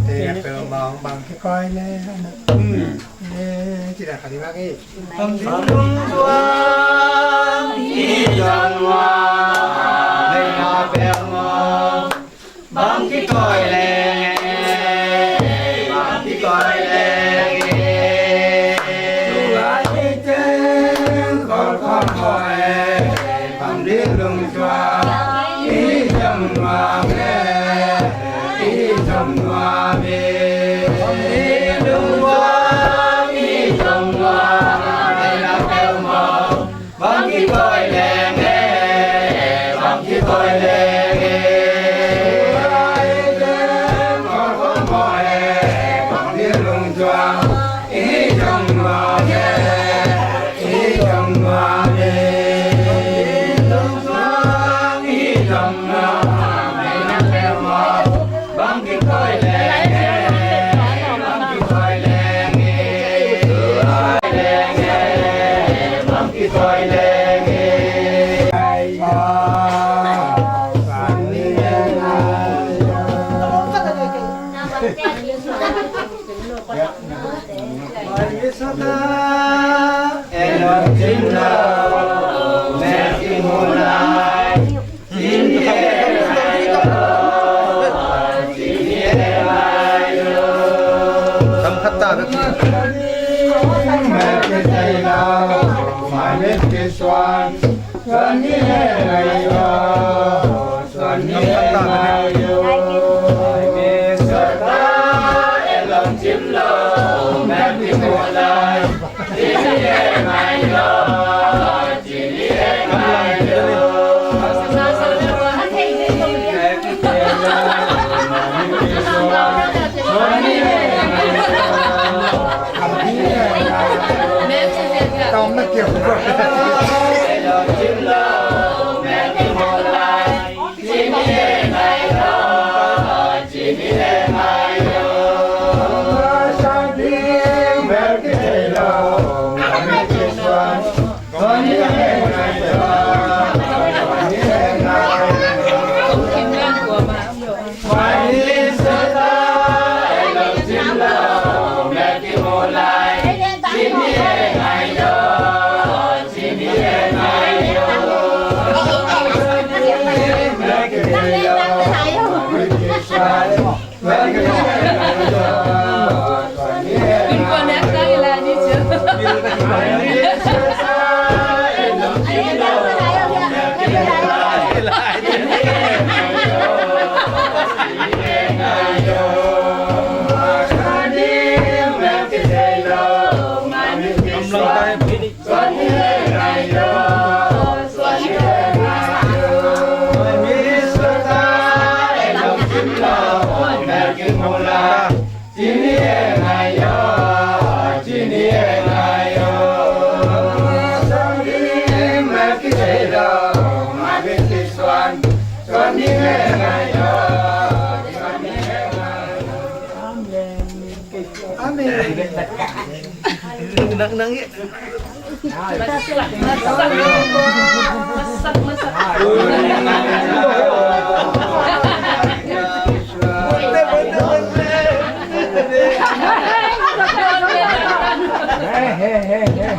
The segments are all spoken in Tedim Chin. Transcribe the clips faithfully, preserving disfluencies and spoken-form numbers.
Te pe mong bang kikoi le. Hmm. Eh, tidak kali lagi. Bang di lung tuang i tuang wa. Nei na pe mong bang kikoi le. Bang kikoi le. Tua i teng kol kol koi. Bang di lung tuang i tuang wa. Tam khat Amen. Nang, nang, ya. Hey, hey, hey, hey.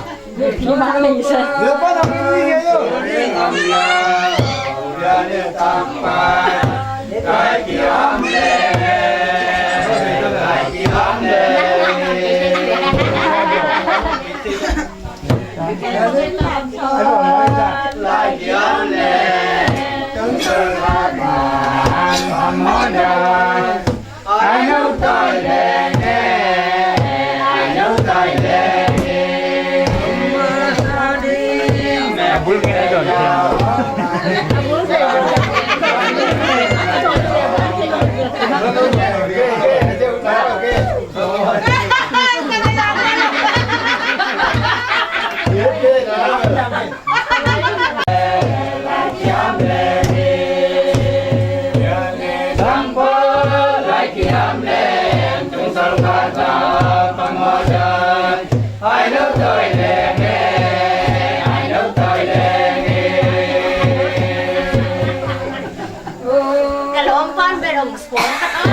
Ka lawm pan bel hong spawn tak a.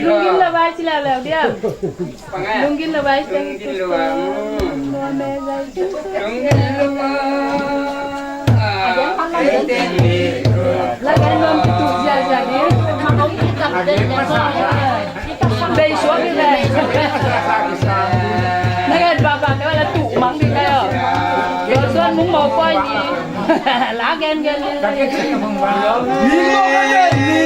Lunggil lo bai ci leuleu diam. Lunggil lo bai ci leuleu. Lunggil lo bai. Lagi nuam tu zia zia di. Bei suak ni leh. Na gen papa te wa la tu mang di kayo. Lo suan mung mo koi ni. La gen gen ni. Ni mo koi ni.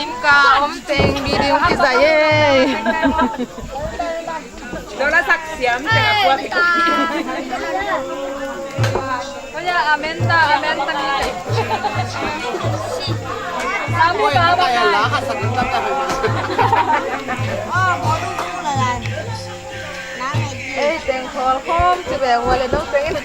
Inn ka om teng video kizai e. Dola sak siam teng a puak. Kaya amen ta, amen ta ni. Samu ka ba ka. Ei, teng khawl khawm ci beng ua le dong teng in.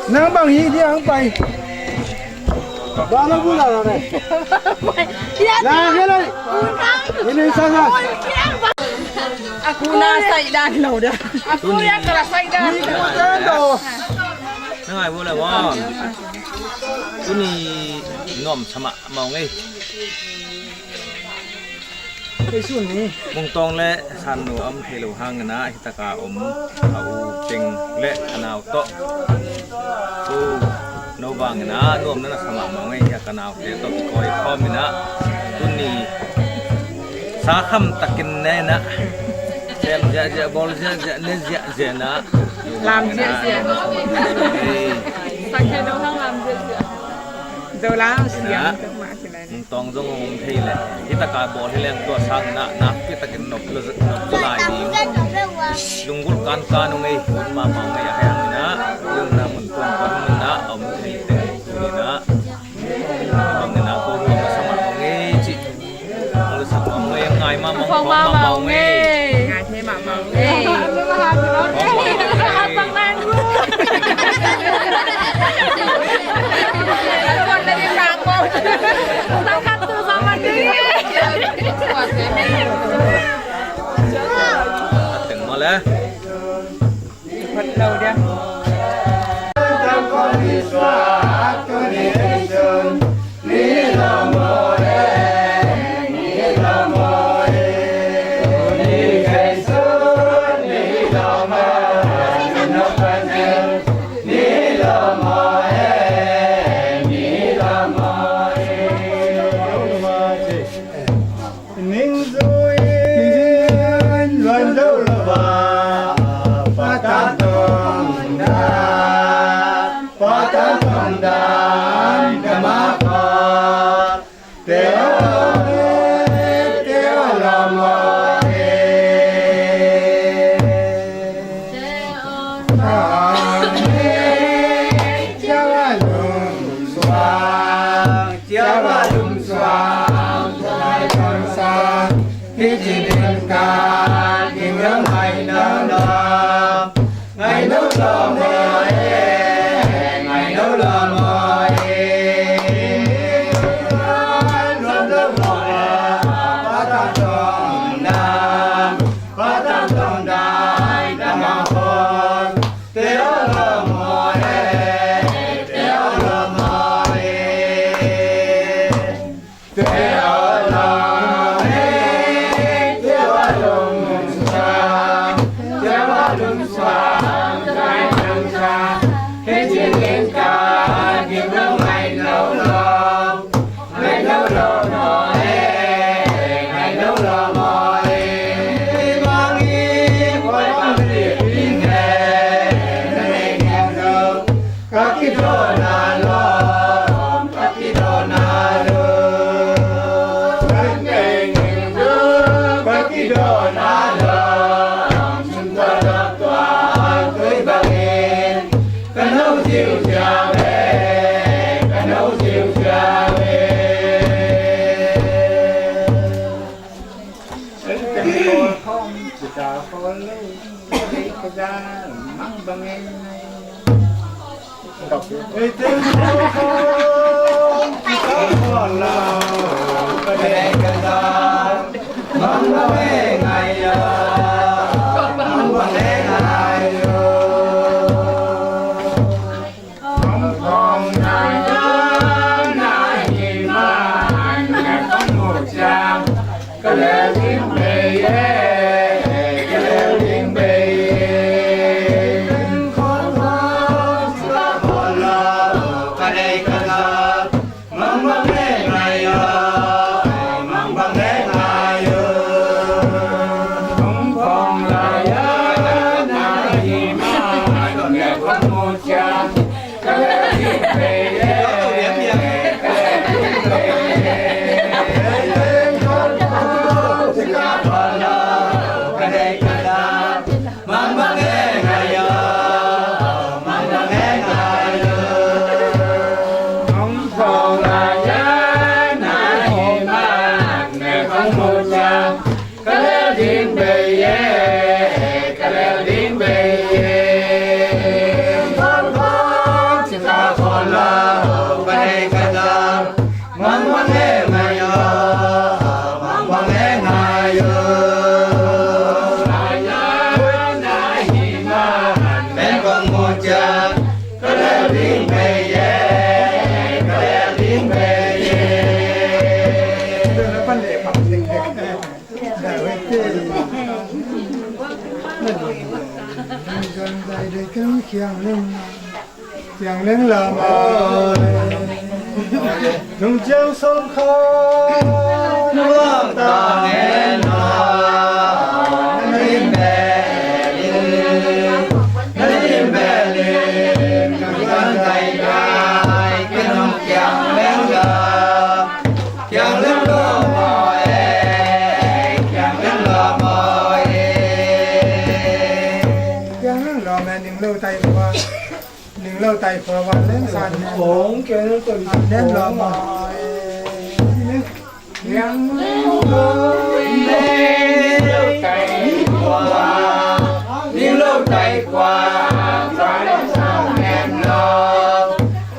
Nang bang hi dia ang pai. Bang na gula na ne. La he lai. Ini sana. Aku na sai dan lo da. Aku ya kala sai dan. Ni ku dan lo. Nang ai bu la wa. Tuni nuam sa mah mawng ei. Mungtawng le Sannu a om thei lo hangin ah, hitaka om a u teng le a nau tawh. Tu no vangin ah, nuam na na sa mah mawng ei, hia ka naute tawh kikawi khawmin ah. Tuni sa kham takin ne na. Sem ziahziah, bawl ziahziah, ne ziahziah na. Lam ziahziah. Ei. Sakhe no hang lam ziahziah. Do lam siam. Mungtawng zong om thei leh. Hitaka bawl hi leng tua sangin ah nakpi takin nop lo, nop lo lai ding. Lunggulh kankan ung ei. Mahmah ung ei a hangin ah. Lungna mun tuang pan mun ah om thei teng tunin ah. Bangin ah ko nuam a sa mah ung ei cih. Ang sa mah ung ei, ngai mah mah ung ei. Ngai mah mah ung ei. Teng mah le. Ning zui in luan do lo va, Patang tong dan, Patang tong dan, dama ko, te o lo e, te o lo mo e. Te o lo e, te o lo mo e. Cia va lum suang, cia va lum suang, cia va lum suang. Hi ci din ka, ding lo ngai lo lo, ngai lo lo mo e, ngai lo lo mo e. Lo lo mo e, Patang tong dan, Patang tong dan, dama ko. Te o lo mo e, te o lo mo e. Te o lo e, te o lum suang, te o lum suang, te o lum suang. He ci ling ka, ding lo ngai lo lo. Ka no ziu ziau e, ka no ziu ziau e. Ei, ka no khong, ka khong lo, ei, ka za, mang bang e nai. Ei, ka no khong, ka khong lo, ka dei ka za, mang bang e ngai a, mang bang e ngai a. Kiang leng la mai, nung ciang song kha, nung ta ngen la, na lim bel in, na lim bel in, nung ciang dai dai, ka nung kiang leng la, kiang leng la mai, kiang leng la mai, kiang leng la mai, ning lo tai lo a. Ning lo tai khua van leng san nem. Ong kiang leng tai san nem lo mai. Kiang leng lo tai khua. Ning lo tai khua. San nem san nem lo.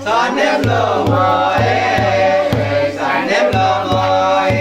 San nem lo mai. San nem lo mai.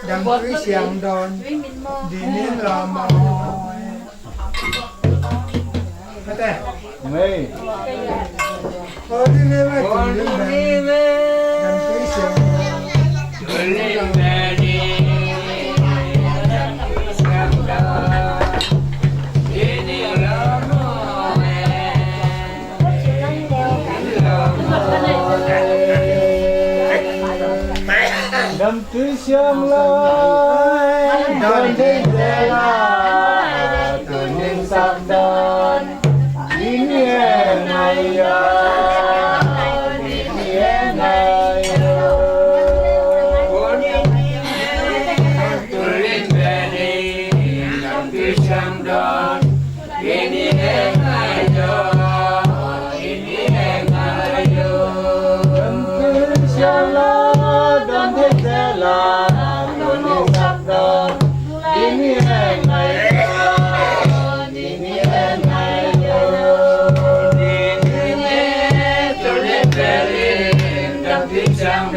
Dam tui siang dawn, dinin la maw. Dam tui siang lai, dam tui siang lai, tuni sak dan, ini e ngai ya, ini e ngai ya. Ciang